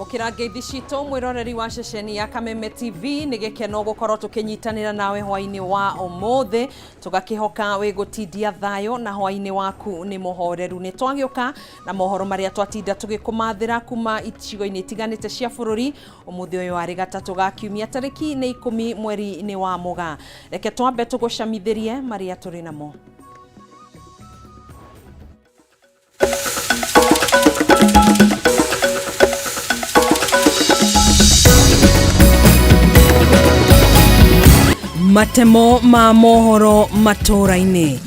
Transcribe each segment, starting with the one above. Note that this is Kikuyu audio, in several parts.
Amũkĩra ngeithi citũ mwĩroreri wa ceceni ya Kameme TV nĩ gĩkeno gũkorwo tũkĩnyitanĩra nawe hwainĩ wa ũmũthĩ tũgakĩhoka wĩ gũtindia thayũ na hwainĩ waku nĩ mũhoreru. Nĩ twagĩũka na mohoro marĩa twatinda tũgĩkũmathĩra kuma icigo-inĩ itiganĩte cia bũrũri. Ũmũthĩ ũyũ arĩ gatatũ ga kiumia tarĩki nĩ 10 mweri-inĩ wa Mũgaa. Reke twambe tũgũcamithĩrie marĩa tũrĩ namo. Matemo ma mohoro matũra-inĩ.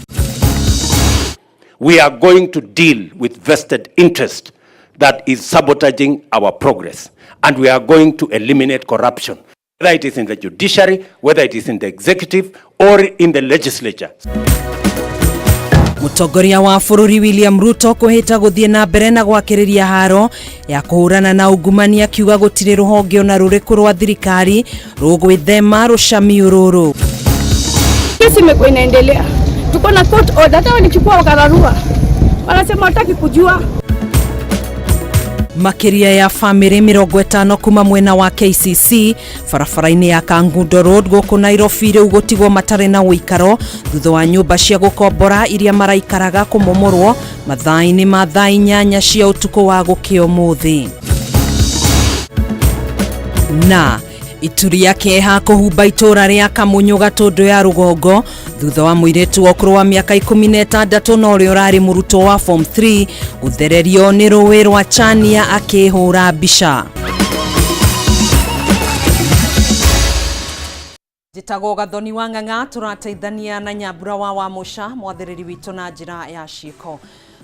We are going to deal with vested interest that is sabotaging our progress, and we are going to eliminate corruption, whether it is in the judiciary, whether it is in the executive, or in the legislature. Mũtongoria wa bũrũri William Ruto kwĩhĩta gũthiĩ na mbere na gwakĩrĩria haro ya kũhũrana na ungumania akiuga gũtirĩ rũhonge ona rũrĩkũ rwa thirikari rũgwĩthema rũcamiũ rũrũ. Kesi imekuwa inaendelea, tuko na court order, hata walichukua wakararua, wanasema wataki kujua. Makĩria ya bamĩrĩ 50 kuma mwena wa KCC barabara-inĩ ya Kangundo Road gũkũ Nairobi rĩu gũtigwo matarĩ na ũikaro thutha wa nyũmba cia gũkombora iria maraikaraga kũmomorwo mathaa-inĩ ma thaa 8 cia ũtukũ wa gũkĩa ũmũthĩ. Na ituri ya kĩeha kũhumba itũra rĩa Kamunyũ Gatũndũ ya rũgongo thutha wa mũirĩtu wa ũkũrũ wa mĩaka 16 na ũrĩa ũrarĩ mũrutwo wa form 3 gũthererio nĩ rũĩ rwa Chania akĩhũra mbica. Njĩtagwo Gathoni wa Ng'ang'a tũrateithania na Nyambura wa Wamũca mwathĩrĩri witũ na njĩra ya ciĩko.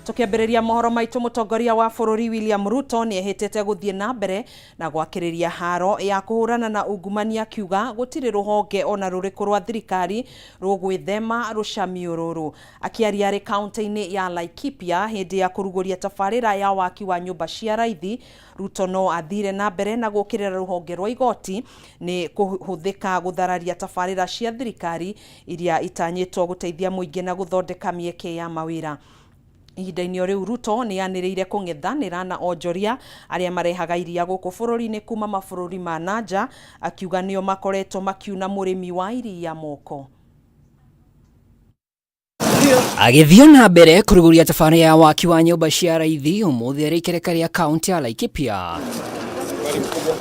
Tũkĩambĩrĩria mohoro maitũ mũtongoria wa bũrũri William Ruto nĩ ehĩtĩte gũthiĩ na mbere na gwakĩrĩria haro ya kũhũrana na ungumania akiuga gũtirĩ rũhonge ona rũrĩkũ rwa thirikari rũgwĩthema rũcamiũ rũrũ. Akĩaria arĩ kaunti-inĩ ya Laikipia hĩndĩ ya kũrugũria tabarĩra ya waki wa nyũmba cia raithi, Ruto no athire na mbere na gũkĩrĩra rũhonge rwa igoti nĩ kũhũthĩka gũthararia tabarĩra cia thirikari iria itanyĩtwo gũteithia mũingĩ na gũthondeka mĩeke ya mawĩra. Ihinda-inĩ o rĩu Ruto nĩ anĩrĩire kũng'ethanĩra na onjoria arĩa marehaga iria gũkũ bũrũri-inĩ kuma mabũrũri ma nanja akiuga nĩo makoretwo makiuna mũrĩmi wa iria moko. Agĩthiĩ na mbere kũrugũria tabarĩra ya waki wa nyũmba cia raithi ũmũthĩ arĩ ikereka rĩa kaunti ya Laikipia.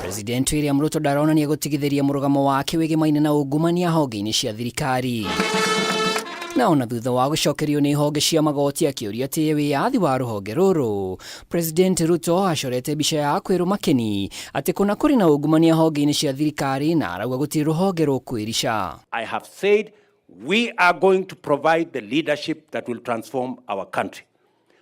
President William Ruto ndaronania gũtigithĩria mũrũgamo wake wĩgĩmaine na ungumania honge-inĩ cia thirikari. Na ona thutha wa gũcokerio nĩ honge cia magoti akĩũria atĩye wĩyathi wa rũhonge rũrũ, President Ruto acorete mbica ya kwĩrũma kĩni atĩ kũna kũrĩ na ungumania honge-inĩ cia thirikari na arauga gũtirĩ rũhonge rũkwĩrica. I have said we are going to provide the leadership that will transform our country.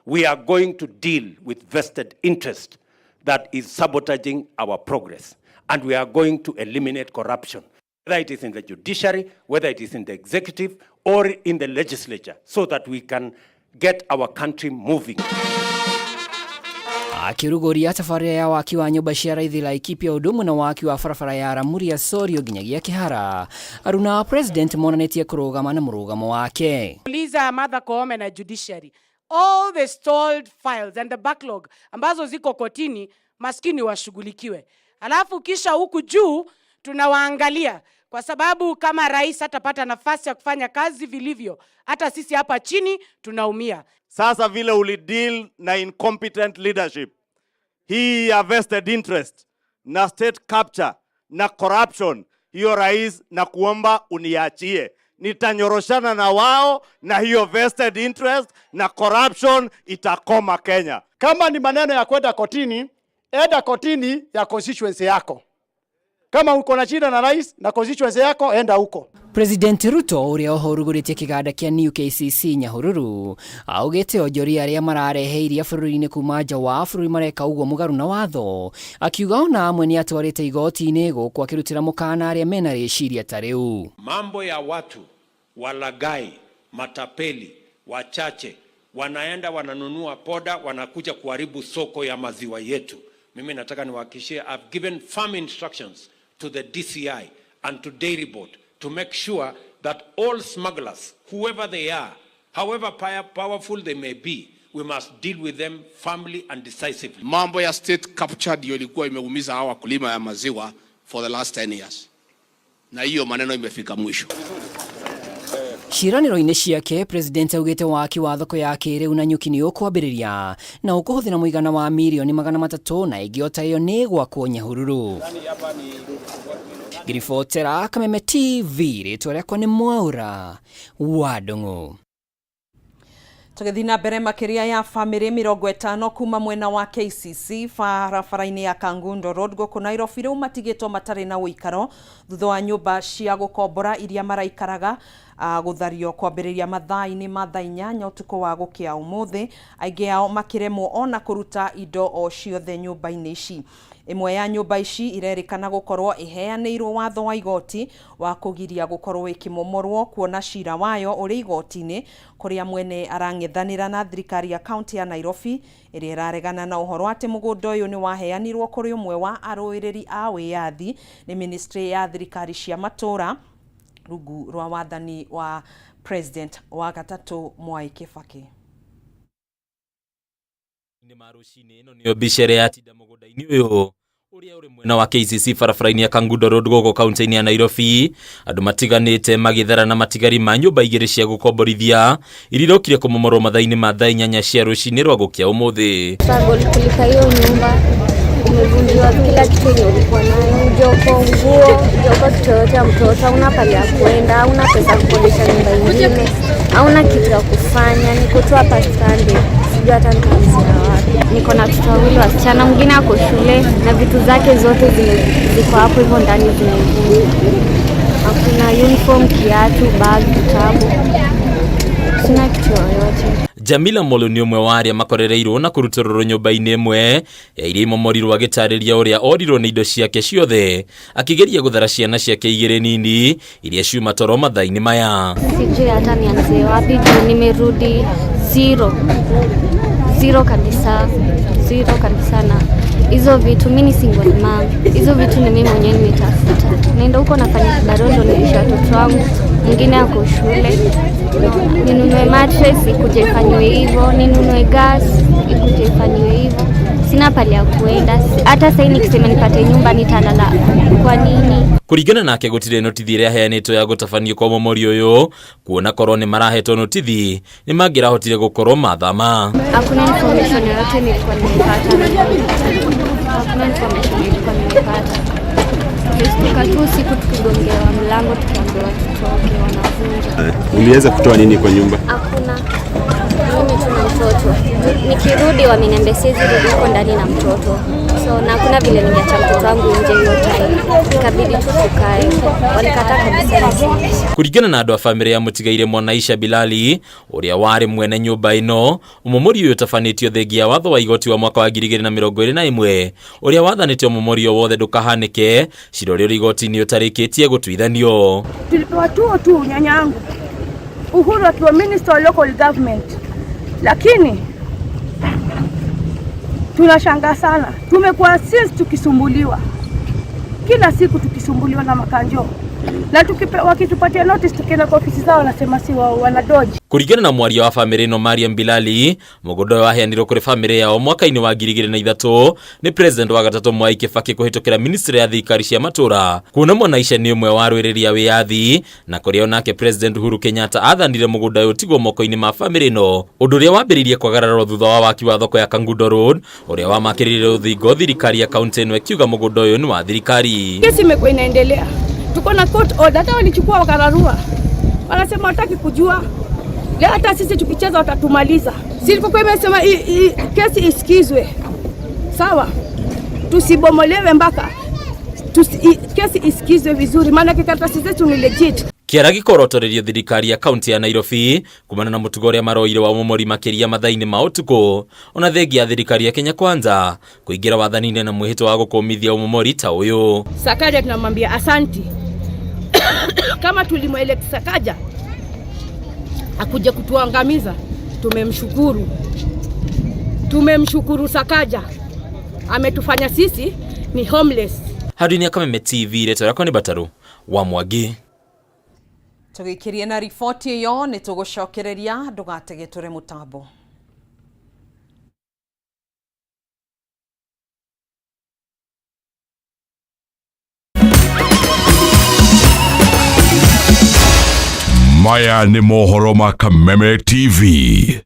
We are going to deal with vested interest that is sabotaging our progress, and we are going to eliminate corruption, whether it is in the judiciary, whether it is in the executive, or in the legislature, so that we can get our country moving. Akĩrugũria tabarĩra ya waki wa nyũmba cia raithi Laikipia ũndũ ũmwe na waki wa barabara ya Ramuria Sorio nginyagia Kĩhara, aruna wa president monanĩtie kũrũgama na mũrũgamo wake. Uliza Martha Koome na judiciary, all the stalled files and the backlog ambazo ziko kotini, maskini washughulikiwe. Alafu kisha huku juu tunawaangalia kwa sababu kama rais hatapata nafasi ya kufanya kazi vilivyo, hata sisi hapa chini tunaumia. Sasa vile ulideal na incompetent leadership hii ya vested interest na state capture na corruption, hiyo rais, na kuomba uniachie, nitanyoroshana na wao na hiyo vested interest na corruption itakoma Kenya. Kama ni maneno ya kwenda kotini, enda kotini ya constituency yako. Kama uko na shida na rais na constituency yako, enda huko. President Ruto ũrĩa oho ũrugũrĩtie kĩganda kĩa New KCC Nyahururu augĩte onjoria arĩa mararehe iria bũrũri-inĩ kuma nja wa bũrũri mareka ũguo mũgarũ na watho, akiuga ona amwe nĩ atwarĩte igoti-inĩ gũkũ akĩrutĩra mũkana arĩa mena rĩciria ta rĩu. Mambo ya watu walagai, matapeli, wachache wanaenda wananunua poda, wanakuja kuharibu soko ya maziwa yetu. Mimi nataka niwahakikishie, I've given firm instructions to the DCI and to Dairy Board to make sure that all smugglers, whoever they are, however powerful they may be, We must deal with them firmly and decisively. Mambo ya state capture ndio ilikuwa imeumiza hawa wakulima ya maziwa for the last 10 years, na hiyo maneno imefika mwisho. Ciĩranĩro-inĩ ciake, President augĩte waki wa thoko ya kĩrĩu na nyuki nĩ ũkwambĩrĩria na ũkũhũthĩra mũigana wa mirioni 300 na ĩngĩ o ta ĩyo nĩ ĩgwakwo Nyahururu. Ngiribotera Kameme TV, rĩtwa rĩakwa nĩ Mwaura wa Ndung'u. Tũgĩthiĩ na mbere makĩria ya bamĩrĩ 50 kuma mwena wa KCC barabara-inĩ ya Kangundo Road gũkũ Nairobi rĩu matigĩtwo matarĩ na ũikaro thutha wa nyũmba cia gũkombora iria maraikaraga gũthario kwambĩrĩria mathaa-inĩ ma thaa 8 ũtukũ wa gũkĩa ũmũthĩ, aingĩ ao makĩremwo ona kũruta indo o ciothe nyũmba-inĩ ici. Ĩmwe ya nyũmba ici irerĩkana gũkorwo ĩheanĩirwo watho wa igoti wa kũgiria gũkorwo ĩkĩmomorwo kuona cira wayo ũrĩ igoti-inĩ kũrĩa mwene arang'ethanĩra na thirikari ya kaunti ya Nairobi ĩrĩa ĩraregana na ũhoro atĩ mũgũnda ũyũ nĩ waheanirwo kũrĩ ũmwe wa arũĩrĩri a wĩyathi nĩ ministry ya thirikari cia matũũra rungu rwa wathani wa President wa gatatũ Mwai Kibaki. Nĩyo mbica ĩrĩa yatinda mũgũnda-inĩ ũyũ ũrĩa ũrĩ mwena wa KCC barabara-inĩ ya Kangundo Road gũkũ kaunti-inĩ ya Nairobi. Andũ matiganĩte magĩthara na matigari ma nyũmba igĩrĩ cia gũkomborithia iria irokire kũmomorwo mathaa-inĩ ma thaa 8 cia rũcinĩ rwa gũkĩa ũmũthĩ. Struggle kulipa hiyo nyumba, umevunjiwa kila kitu yenye ulikuwa nayo, joko, nguo, joko, kitu yoyote ya mtoto, hauna pale ya kuenda, hauna pesa ya kukodesha nyumba ingine, hauna kitu ya kufanya, niko tu hapa stranded, sijui hata nitaanzia wapi. Niko na watoto wawili wasichana, mwingine ako shule na vitu zake zote ziko hapo hivyo ndani zimevunjwa. Hakuna uniform, kiatu, bag, vitabu, sina kitu yoyote. Jamila Molo nĩ ũmwe wa arĩa makorereirwo na kũrutũrũrwo nyũmba-inĩ ĩmwe ya iria imomorirwo agĩtarĩria ũrĩa orirwo nĩ indo ciake ciothe akĩgeria gũthara ciana ciake igĩrĩ nini iria ciuma toro mathaa-inĩ maya. Sijui hata nianzie wapi juu nimerudi zero zero kabisa, zero kabisa. Na hizo vitu, mi ni single mom, hizo vitu ni mimi mwenyewe nimetafuta. Naenda huko nafanya kibarua ndo nilishe watoto wangu, mwingine ako shule. Ninunue mattress ikuje ifanywe hivyo, ninunue gas ikuje ifanywe hivyo. Sina pale ya kuenda, hata sasa nikisema nipate nyumba nitalala kwa nini? Kũringana nake gũtirĩ notithi ĩrĩa ĩheanĩtwo ya gũtabanio kwa ũmomori ũyũ kuona korwo nĩ marahetwo notithi nĩ mangĩrahotire gũkorwo mathama. Hakuna information yoyote nilikuwa nimepata. Hakuna information nilikuwa nimepata. Tulistuka tu usiku tukigongewa mlango tukiambiwa tutoke, wanavunja. Uliweza kutoa nini kwa nyumba? Hakuna. Mimi tu na mtoto. Nikirudi wameniambia siwezi rudi huko ndani na mtoto. So na hakuna vile ningeacha mtoto wangu nje hiyo time. Ikabidi tu tukae. Walikataa kabisa. Kũringana na andũ a bamĩrĩ ya mũtigaire Mwanaisha Bilali ũrĩa warĩ mwene nyũmba ĩno, ũmomori ũyũ ũtabanĩtio thengia ya watho wa igoti wa mwaka wa 2021 ũrĩa wathanĩte ũmomori o wothe ndũkahanĩke cira ũrĩa ũrĩ igoti-inĩ ũtarĩkĩtie gũtuithanio. Tulipewa tuo tu nyanya yangu Uhuru akiwa minister wa local government, lakini tunashangaa sana. Tumekuwa since tukisumbuliwa kila siku, tukisumbuliwa na makanjo na wakitupatia notice tukienda kwa ofisi zao wanasema si wao, wanadoji. Kũringana na mwaria wa bamĩrĩ ĩno Mariam Bilali, mũgũnda ũyũ waheanirwo kũrĩ bamĩrĩ yao mwaka-inĩ wa 2003 nĩ president wa gatatũ Mwai Kibaki kũhĩtũkĩra ministry ya thirikari cia matũũra. Kuona Mwanaisha nĩ ũmwe wa arũĩrĩri a wĩyathi na kũrĩa onake President Uhuru Kenyatta athanire mũgũnda ũyũ ũtigwo moko-inĩ ma bamĩrĩ ĩno, ũndũ ũrĩa wambĩrĩirie kwagararwo thutha wa waki wa thoko ya Kangundo Road ũrĩa wamakĩrĩire rũthingo thirikari ya kaunti ĩno ĩkiuga mũgũnda ũyũ nĩ wa thirikari. Kesi imekuwa inaendelea, tuko na court order, hata walichukua wakararua, wanasema wataki kujua. Leo hata sisi tukicheza watatumaliza. Silipokuwa imesema kesi isikizwe, sawa, tusibomolewe mpaka kesi isikizwe vizuri, maana karatasi zetu ni legit. Kĩara gĩkorotorerio thirikari ya kaunti ya Nairobi kumana na mũtugo ũrĩa maroire wa ũmomori makĩria mathaa-inĩ ma ũtukũ ona thengia ya thirikari ya Kenya Kwanza kũingĩra wathani-inĩ na mwĩhĩtwa wa gũkũmithia ũmomori ta ũyũ. Sakaja tunamwambia asanti. Kama tulimwelect Sakaja akuja kutuangamiza, tumemshukuru. Tumemshukuru Sakaja, ametufanya sisi ni homeless. Handũ-inĩ ya Kameme TV, rĩtwa rĩakwa nĩ Bataru wa Mwangi. Tũgĩkĩrie na riboti ĩyo nĩ tũgũcokereria, ndũgatege tũre mũtambo. Maya nĩ mohoro ma Kameme TV.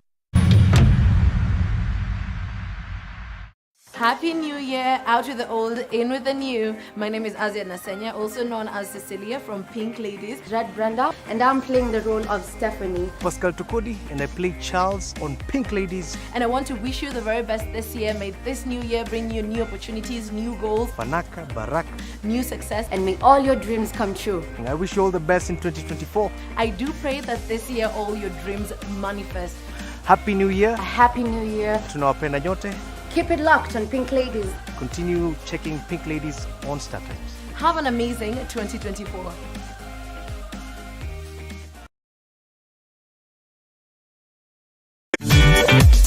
Happy New Year, out with the old, in with the new. My name is Azia Nasenya, also known as Cecilia from Pink Ladies. Red Brenda, and I'm playing the role of Stephanie. Pascal Tukudi, and I play Charles on Pink Ladies. And I want to wish you the very best this year. May this new year bring you new opportunities, new goals, Fanaka, Baraka, new success, and may all your dreams come true. And I wish you all the best in 2024. I do pray that this year all your dreams manifest. Happy New Year. A Happy New Year. Tunawapenda nyote. Keep it locked on Pink Ladies. Continue checking Pink Ladies on Star Times. Have an amazing 2024.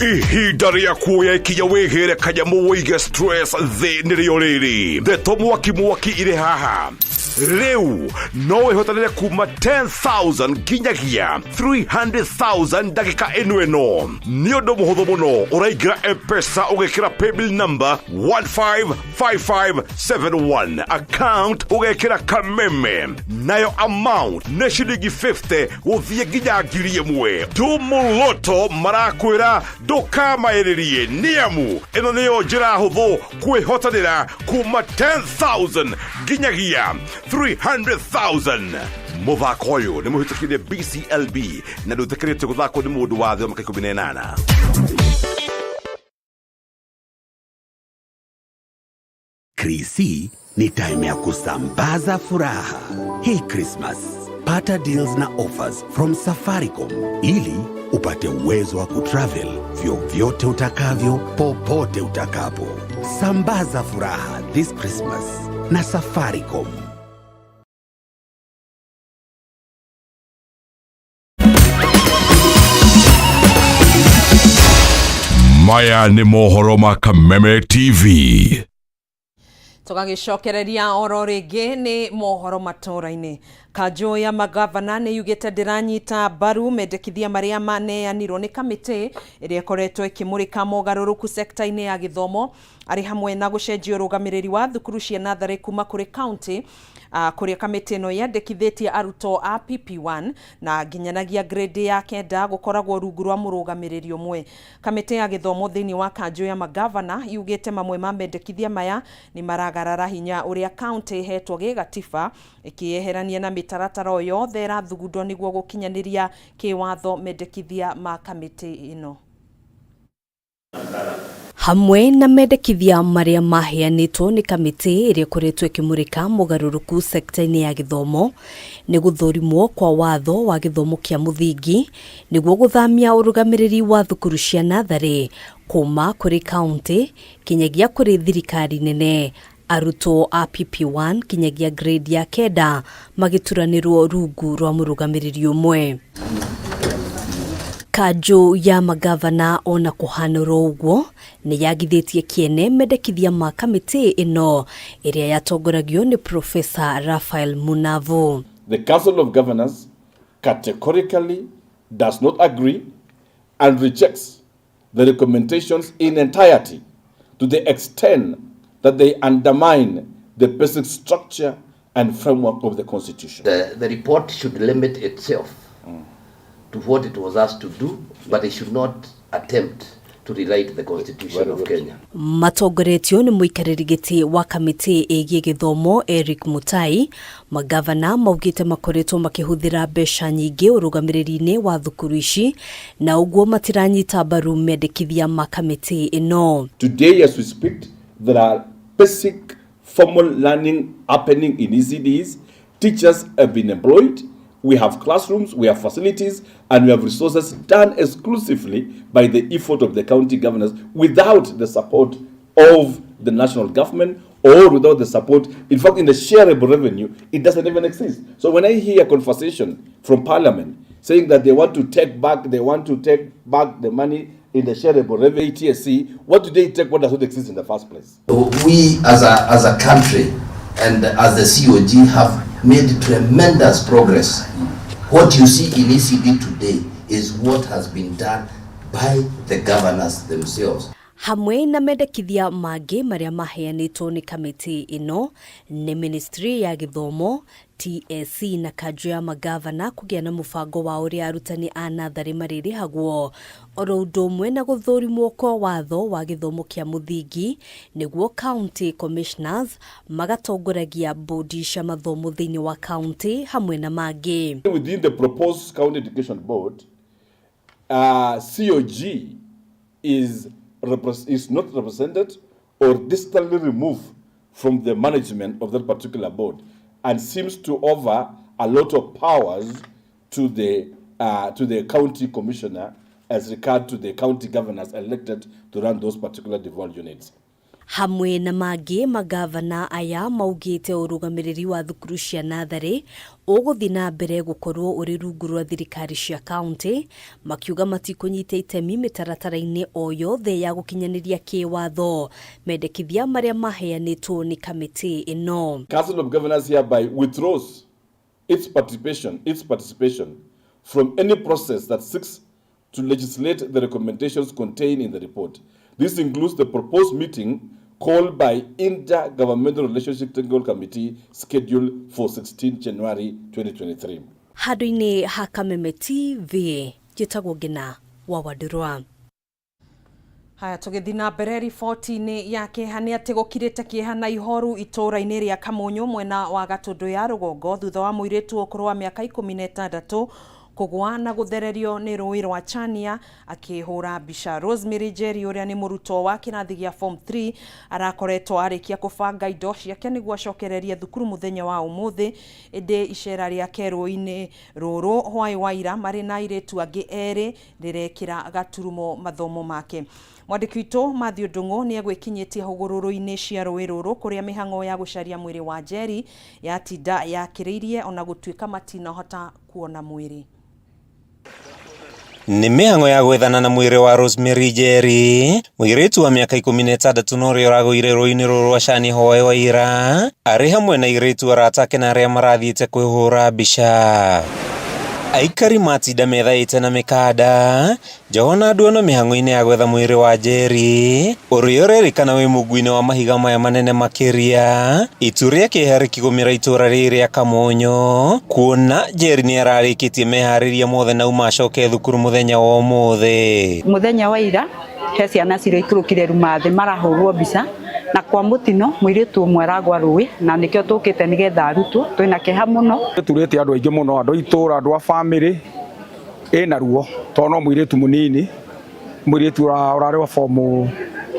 Ihinda rĩa kuoya ikinya wĩhĩre kanyamũ wĩige stress thĩ nĩrĩo rĩrĩ. Ndeto mwaki mwaki irĩ haha. Rĩu no wĩhotanĩre kuma 10,000 nginyagia 300,000 ndagĩka ĩno ĩno. Nĩ ũndũ mũhũthũ mũno, ũraingĩra M-Pesa ũgekĩra paybill number 155571, account ũgekĩra Kameme, nayo amount nĩ ciringi 50 gũthiĩ nginya 1,000. Ndumuloto marakwĩra ndũkamaĩrĩrie, nĩamu ĩno nĩyo njĩra hũthũ kwĩhotanĩra kuma 10,000 nginyagia 300,000. Mũthako ũyũ nĩ mũhĩtũkire BCLB na ndũtĩkĩrĩtio gũthakwo nĩ mũndũ wa thĩ wa mĩaka 18. Krisi ni time ya kusambaza furaha. Hii Christmas, pata deals na offers from Safaricom ili upate uwezo wa kutravel vyovyote utakavyo popote utakapo. Sambaza furaha this Christmas na Safaricom. Maya nĩ mohoro ma Kameme TV. Tũgagĩcokereria oro rĩngĩ nĩ mohoro matũra-inĩ. Kanjũ ya magavana nĩ yugĩte ndĩranyita mbaru mendekithia marĩa maneanirwo nĩ kamĩtĩ ĩrĩa ĩkoretwo ĩkĩmũrĩka mogarũrũku sekta-inĩ ya gĩthomo, arĩ hamwe na gũcenjia ũrũgamĩrĩri wa thukuru cia natharĩ kuma kũrĩ kaunti, kũrĩa kamĩtĩ ĩno yandĩkithĩtie arutwo a PP1 na nginyanagia grade ya 9 gũkoragwo rungu rwa mũrũgamĩrĩri ũmwe. Kamĩtĩ ya gĩthomo thĩinĩ wa kanjũ ya magavana yugĩte mamwe ma mendekithia maya nĩ maragarara hinya ũrĩa kaunti ĩhetwo gĩgatiba, ĩkĩyeherania na mĩtaratara o yothe ĩrathugundwo nĩguo gũkinyanĩria kĩwatho mendekithia ma kamĩtĩ ĩno. Hamwe na mendekithia marĩa maheanĩtwo nĩ kamĩtĩ ĩrĩa ĩkoretwo ĩkĩmũrĩka mogarũrũku sekta-inĩ ya gĩthomo nĩ gũthũrimwo kwa watho wa gĩthomo kĩa mũthingi nĩguo gũthamia ũrũgamĩrĩri wa thukuru cia natharĩ kuma kũrĩ kaunti kinyagia kũrĩ thirikari nene. Arutwo a PP1 kinyagia grade ya 9 magĩturanĩrwo rungu rwa mũrũgamĩrĩri ũmwe. Kanjũ ya magavana ona kũhanũrwo ũguo nĩ yagithĩtie kĩene mendekithia ma kamĩtĩ ĩno ĩrĩa yatongoragio nĩ Professor Raphael Munavu. The Council of Governors categorically does not agree and rejects the recommendations in entirety to the extent that they undermine the basic structure and framework of the Constitution. The report should limit itself to what it was asked to do, but it should not attempt to rewrite the Constitution of Kenya. Matongoretio nĩ mũikarĩri gĩtĩ wa kamĩtĩ ĩgiĩ gĩthomo Eric Mutai, magavana maugĩte makoretwo makĩhũthĩra mbeca nyingĩ ũrũgamĩrĩri-inĩ wa thukuru ici na ũguo matiranyita mbaru mendekithia ma kamĩtĩ ĩno. Today as we speak, there are basic formal learning happening in ECDs. Teachers have been employed. We have classrooms, we have facilities, and we have resources done exclusively by the effort of the county governors without the support of the national government or without the support. In fact, in the shareable revenue, it doesn't even exist. So when I hear a conversation from Parliament saying that they want to take back, they want to take back the money in the shareable revenue, TSC, what do they take what does not exist in the first place? We as a country and as the COG have made tremendous progress. What you see in ECD today is what has been done by the governors themselves. Hamwe na mendekithia mangĩ marĩa maheanĩtwo nĩ kamĩtĩ ĩno nĩ ministry ya gĩthomo, TSC na kanjũ ya magavana kũgĩa na mũbango wa ũrĩa arutani a natharĩ marĩrĩhagwo, oro ũndũ ũmwe na gũthũrimwo kwa watho wa gĩthomo kĩa mũthingi nĩguo county commissioners magatongoragia bodi cia mathomo thĩinĩ wa county hamwe na mangĩ. Within the proposed County Education Board, COG is not represented or distantly removed from the management of that particular board and seems to offer a lot of powers to the county commissioner as regard to the county governors elected to run those particular devolved units. Hamwe na mangĩ, magavana aya maugĩte ũrũgamĩrĩri wa thukuru cia natharĩ ũgũthiĩ na mbere gũkorwo ũrĩ rungu rwa thirikari cia kaunti, makiuga matikũnyita itemi mĩtaratara-inĩ o yothe ya gũkinyanĩria kĩwatho mendekithia marĩa maheanĩtwo nĩ kamĩtĩ ĩno. Council of Governors hereby withdraws its participation from any process that seeks to legislate the recommendations contained in the report. This includes the proposed meeting called by Intergovernmental Relationship Technical Committee scheduled for 16 January 2023. Handũ-inĩ ha Kameme TV, njĩtagwo Ngina wa Wandũrwa. Haya, tũgĩthiĩ na mbere riboti-inĩ ya kĩeha nĩ atĩ gũkirĩte kĩeha na ihoru itũũra-inĩ rĩa Kamunyu mwena wa Gatũndũ ya rũgongo thutha wa mũirĩtu ũkũrũ wa mĩaka 16 kũgwa na gũthererio nĩ rũĩ rwa Chania akĩhũra mbica. Rosemary Njeri, ũrĩa nĩ mũrutwo wa kĩrathi gĩa form 3, arakoretwo arĩkia kũbanga indo ciake nĩguo acokererie thukuru mũthenya wa ũmũthĩ, ĩndĩ icera rĩake rũĩ-inĩ rũrũ hwaĩ wa ira marĩ na airĩtu angĩ erĩ rĩrekĩra gaturumo mathomo make. Mwandĩki witũ Matthew Ndung'u nĩ egwĩkinyĩtie hũgũrũrũ-inĩ cia rũĩ rũrũ kũrĩa mĩhang'o ya gũcaria mwĩrĩ wa Njeri yatinda yakĩrĩirie ona gũtuĩka matinahota kuona mwĩrĩ. Nĩ mĩhang'o ya gwethana na mwĩrĩ wa Rosemary Njeri, mũirĩtu wa mĩaka 16 na ũrĩa ũragũire rũĩ-inĩ rũrũ rwa Cania hwaĩ wa ira arĩ hamwe na airĩtu arata ake na arĩa marathiĩte kwĩhũra mbica. Aikari matinda methaĩte na mĩkanda njoho na nduano mĩhang'o-inĩ ya gwetha mwĩrĩ wa Njeri ũrĩa ũrerĩkana wĩ mungu-inĩ wa mahiga maya manene makĩria. Itu rĩa kĩeha rĩkĩgũmĩra itũra rĩrĩ rĩa Kamunyu kuona Njeri nĩ ararĩkĩtie meharĩria mothe na auma acoke thukuru mũthenya wa ũmũthĩ. Muthenya wa ira he ciana ciraikũrũkire ruma thĩ marahũrwo mbica na kwa mũtino mũirĩtu ũmwe aragwa rũĩ, na nĩkĩo tũkĩte nĩgetha arutwo. Twĩna kĩeha mũno. Turĩte andũ aingĩ mũno, andũ a itũra, andũ a bamĩrĩ ĩna ruo tondũ no mũirĩtu mũnini, mũirĩtu ũrarĩ wa form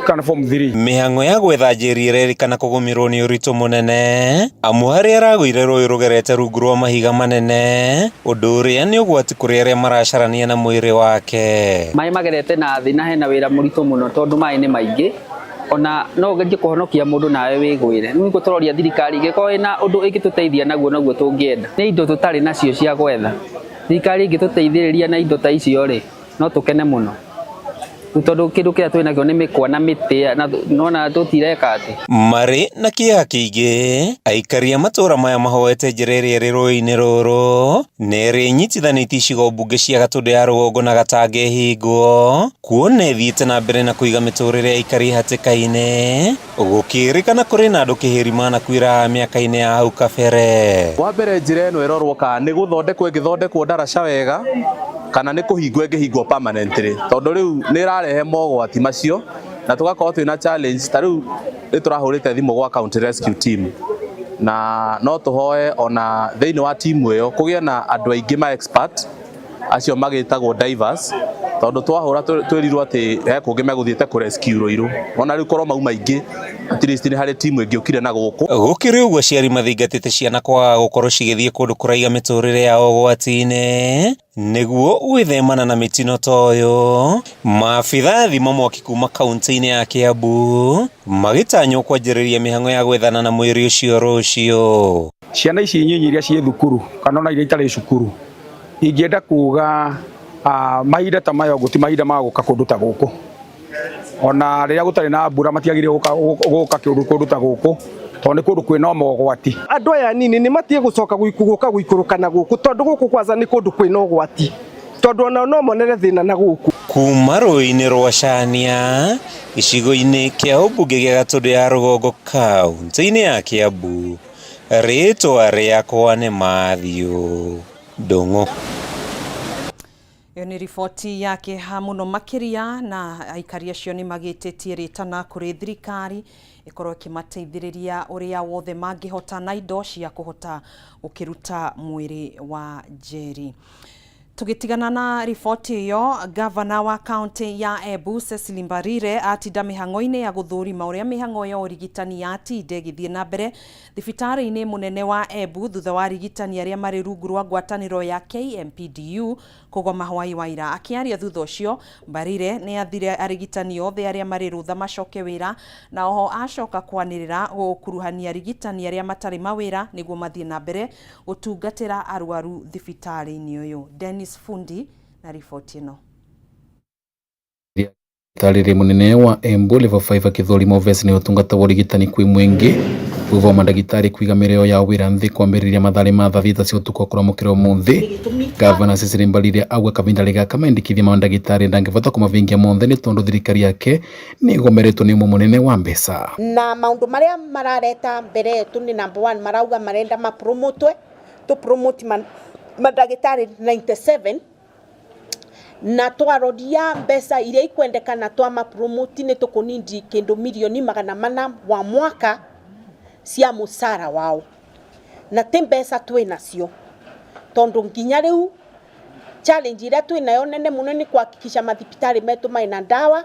kana form 3. Mĩhang'o ya gwetha Njeri ĩrerĩkana kũgũmĩrwo nĩ ũritũ mũnene amu harĩa aragũire rũĩ rũgerete rungu rwa mahiga manene, ũndũ ũrĩa nĩ ũgwati kũrĩ arĩa maracarania na mwĩrĩ wake. Maĩ magerete na thĩ na hena wĩra mũritũ mũno tondũ maĩ nĩ maingĩ, ona no ũgerie kũhonokia mũndũ nawe wĩgwĩre. Rĩu nĩguo tũroria thirikari ĩngĩkorwo ĩna ũndũ ĩngĩtũteithia naguo, noguo tũngĩenda. Nĩ indo tũtarĩ nacio cia gwetha. Thirikari ĩngĩtũteithĩrĩria na indo ta icio rĩ, no tũkene mũno. Rĩu tondũ kĩndũ kĩrĩa twĩ nakĩo nĩ mĩkwa na mĩtĩ na nona tũtireka atĩ. Marĩ na kĩeha kĩingĩ, aikari a matũra maya mahoete njĩra ĩrĩa ĩrĩ rũĩ-inĩ rũrũ na ĩrĩa ĩnyitithanĩtie icigo mbunge cia Gatũndũ ya rũgongo na Gatanga ĩhingwo, kuona ĩthiĩte na mbere na kũiga mĩtũrĩre ya aikari hatĩka-inĩ, gũkĩrĩkana kũrĩ na andũ kĩhĩri manakuĩra mĩaka-inĩ ya hau kabere. Wa mbere, njĩra ĩno ĩrorwo kana nĩ gũthondekwo ĩngĩthondekwo ndaraca wega kana nĩ kũhingwo ĩngĩhingwo permanently, tondũ rĩu nĩ ĩrarehe mogwati macio na tũgakorwo twĩna challenge. Ta rĩu nĩ tũrahũrĩte thimũ gwa county rescue team, na no tũhoe ona thĩinĩ wa timu ĩyo kũgĩe na andũ aingĩ ma expert acio magĩtagwo divers, tondũ twahũra twĩrirwo atĩ he kũngĩ megũthiĩte kũ rescue Rũirũ. Ona rĩu korwo mau maingĩ, at least nĩ harĩ timu ĩngĩũkire na gũkũ. Gũkĩrĩ ũguo, aciari mathingatĩte ciana kwaga gũkorwo cigĩthiĩ kũndũ kũraiga mĩtũrĩre yao ũgwati-inĩ nĩguo gwĩthemana na mĩtino ta ũyũ. Maabitha thima mwaki kuma kaunti-inĩ ya Kiambu magĩtanywo kwanjĩrĩria mĩhang'o ya gwethana na mwĩrĩ ũcio rũciũ. Ciana ici nyinyi iria ciĩ thukuru kana ona iria itarĩ cukuru, ingĩenda kuga mahinda ta maya ũguo ti mahinda ma gũka kũndũ ta gũkũ. Ona rĩrĩa gũtarĩ na mbura matiagĩrĩire gũka kũndũ ta gũkũ tondũ nĩ kũndũ kwĩna mogwati. Andũ aya anini nĩ matige gũcoka gũka gũikũrũka na gũkũ, tondũ gũkũ kwanza nĩ kũndũ kwĩna ũgwati. Tondu ona no monere thina na guku. Kuma rũĩ-inĩ rwa Cania gĩcigo-inĩ kĩa ũmbunge gĩa Gatũndũ ya rũgongo kaunti-inĩ ya Kiambu, rĩtwa rĩakwa nĩ Matthew Ndung'u. Ĩyo nĩ riboti ya kĩeha mũno makĩria, na aikari acio nĩ magĩtĩtie rĩtana kũrĩ thirikari ĩkorwo ĩkĩmateithĩrĩria ũrĩa wothe mangĩhota na indo cia kũhota gũkĩruta mwĩrĩ wa Njeri. Tũgĩtigana na riboti ĩyo, gavana wa kaunti ya Embu Cecily Mbarire atinda mĩhang'o-inĩ ya gũthũrima ũrĩa mĩhang'o ya ũrigitani yatinda ĩgĩthiĩ na mbere thibitarĩ-inĩ mũnene wa Embu thutha wa arigitani arĩa marĩ rungu rwa ngwatanĩro ya KMPDU kũgoma hwaĩ wa ira. Akĩaria thutha ũcio, Mbarire nĩ athire arigitani othe arĩa marĩ rũtha macoke wĩra, na oho acoka kwanĩrĩra gũkuruhania arigitani arĩa matarĩ mawĩra nĩguo mathiĩ na mbere gũtungatĩra arwaru thibitarĩ-inĩ ũyũ. Dennis Fundi na riboti ĩno. Thibitarĩ munene wa Embu level 5 akĩthũrima ovesi nĩ ũtungata wa ũrigitani kwĩ mũingĩ thutha wa mandagĩtarĩ kũiga mĩrĩo ya wĩra nthĩ kwambĩrĩria mathaa ma thaa thita cia ũtukũ kũramũkĩra ũmũthĩ. Gavana Cecily Mbarire auga kavinda gaka mendekithia ma mandagĩtarĩ ndangĩbota kũmavingia monthe nĩ tondũ thirikari yake nĩ ĩgomeretwo nĩ ũmwe mũnene wa mbeca. Na maundu maria marareta mbere yetu ni number 1, marauga marenda mapromotwe, tu promote mandagĩtarĩ 97, na twaroria mbeca iria ikwendekana twa mapromoti nĩ tũkũnindi kĩndũ 400,000,000 wa mwaka cia mũcara wao, na ti mbeca twĩ nacio tondu nginya rĩu challenge iria twĩ nayo nene mũno nĩ kuhakikisha mathibitarĩ metũ mena ndawa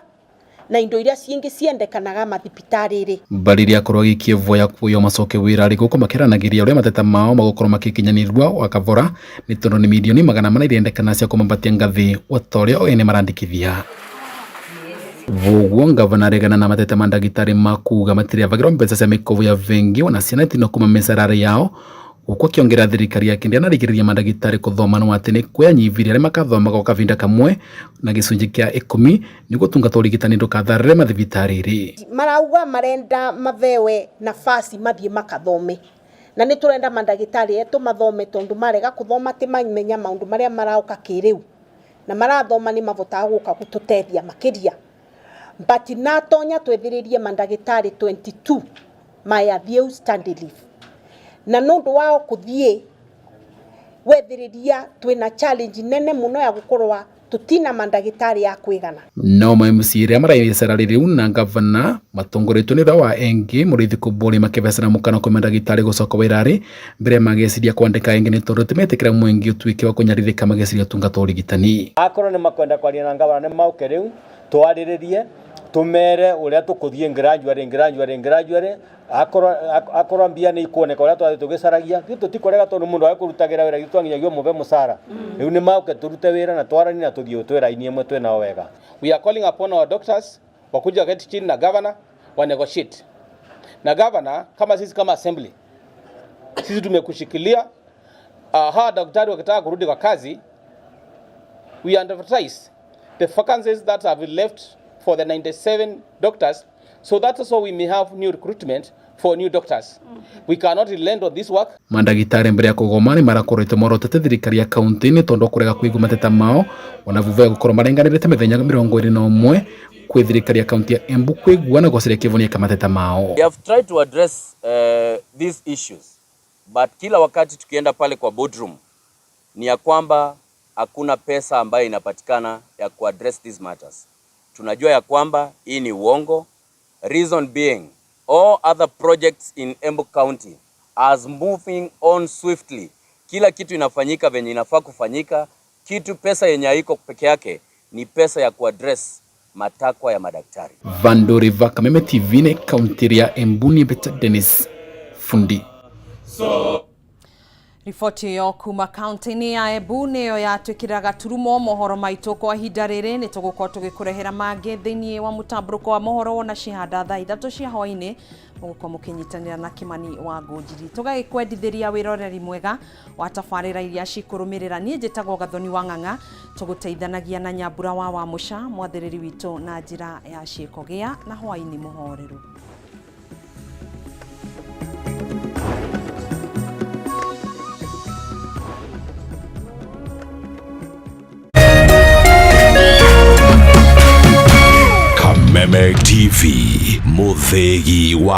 na indo iria cingĩ ciendekanaga mathibitarĩ-rĩ. Mbarire akorwo agĩikia voya kuoywo macoke wĩra arĩ gũkũ makĩranagĩria ũrĩa mateta mao magũkorwo magĩkinyanĩrwo wa kavora nĩ tondũ nĩ 400,000,000 irendekana cia kũmambatia ngathĩ ota ũrĩa o ene marandĩkithia. Voguo ngavana aregana na mateta ma ndagĩtarĩ ma kuga matirĩavagĩrwo mbeca cia mĩkobo ya bengi ona ciana itinwa kuma mĩcarara yao, gũkũ akĩongerera thirikari yake ndĩanarigĩrĩria mandagĩtarĩ kũthoma no atĩ nĩ kũyanyivirie arĩa makathoma gwa kavinda kamwe na gĩcunjĩ kĩa 10 nĩguo ũtungata wa ũrigitani ndũkatharĩre mathibitarĩ-rĩ. Marauga marenda mavewe nafasi mathiĩ makathome, na nĩ tũrenda mandagĩtarĩ etũ mathome tondu marega kũthoma ti mamenya maũndũ marĩa marauka kĩrĩu, na marathoma nĩ mavotaga gũka gũtũteithia makĩria. But natonya twethĩrĩrie mandagĩtarĩ 22 mayathiĩ study leave, na nũndũ wao kũthiĩ wethĩrĩria twĩna challenge nene mũno ya gũkorwa tũtina mandagĩtarĩ ya kwĩgana. No ma MC arĩa maraicera rĩu na gavana matongoretio nĩ ũrĩa wa Engi Mũrĩithi Kũmbũri makĩbecera mũkana kwĩ mandagĩtarĩ gũcoka wĩra-rĩ mbere magĩciria kwandĩka engĩ nĩ tondũ timetĩkĩra mũingĩ ũtuĩke wa kũnyarirĩka magĩciria ũtungata wa ũrigitani. Akorwo nĩ makwenda kwaria na gavana nĩ mauke rĩu twarĩrĩrie tumere uria tukuthie gradually gradually gradually, akorwo mbia ni ikuoneka uria twathi tugicaragia ithuĩ tutikurega tondu mundu akurutagira wira ithuĩ twanginyagia umuve mucara. Riu ni mauke turute wira na twaranie na tuthie twĩ raini imwe twĩ nao wega. We are calling upon our doctors wakuja waketi chini na governor wa negotiate na governor. Kama sisi kama assembly sisi tumekushikilia. Hawa daktari wakitaka kurudi kwa kazi, we advertise the vacancies that have been left for the 97 doctors, so that's also we may have new recruitment for new doctors. We cannot relent on this work. Mandagĩtarĩ mbere ya kũgoma nĩ marakoretwo morotete thirikari ya kaunti nĩ tondũ wa kũrega kũigua mateta mao ona thutha wa gũkorwo marenganĩrĩte mĩthenya 21 kwĩ thirikari ya kaunti ya Embu kwĩgua na gũcaria kĩvonia kĩa mateta mao. We have tried to address these issues, but kila wakati tukienda pale kwa boardroom ni ya kwamba hakuna pesa ambayo inapatikana ya kuaddress these matters. Tunajua ya kwamba hii ni uongo. Reason being, all other projects in Embu County are moving on swiftly. Kila kitu inafanyika venye inafaa kufanyika. Kitu pesa yenye haiko peke yake ni pesa ya kuaddress matakwa ya madaktari. Vandori Kameme TV ne kaunti ya Embu ni Dennis Fundi. Riboti ĩyo kuma kaunti-inĩ ya Embu nĩyo yatwĩkĩra gaturumo mohoro maitũ kwa ihinda rĩrĩ. Nĩ tũgũkorwo tũgĩkũrehera mangĩ thĩinĩ wa mũtambũrũko wa mohoro wona cihanda thaa 3 cia hwaĩ-inĩ. Mũgũkorwo mũkĩnyitanĩra na Kĩmani wa Ngũnjiri. Tũgagĩkwendithĩria wĩroreri mwega wa tabarĩra iria cikũrũmĩrĩra. Niĩ njĩtagwo Gathoni wa Ng'ang'a, tũgũteithanagia na Nyambura wa Wamũca, mwathĩrĩri witũ na njĩra ya ciĩko. Gĩa na hwaĩ-inĩ mũhoreru. Kameme TV, mũthĩgi wa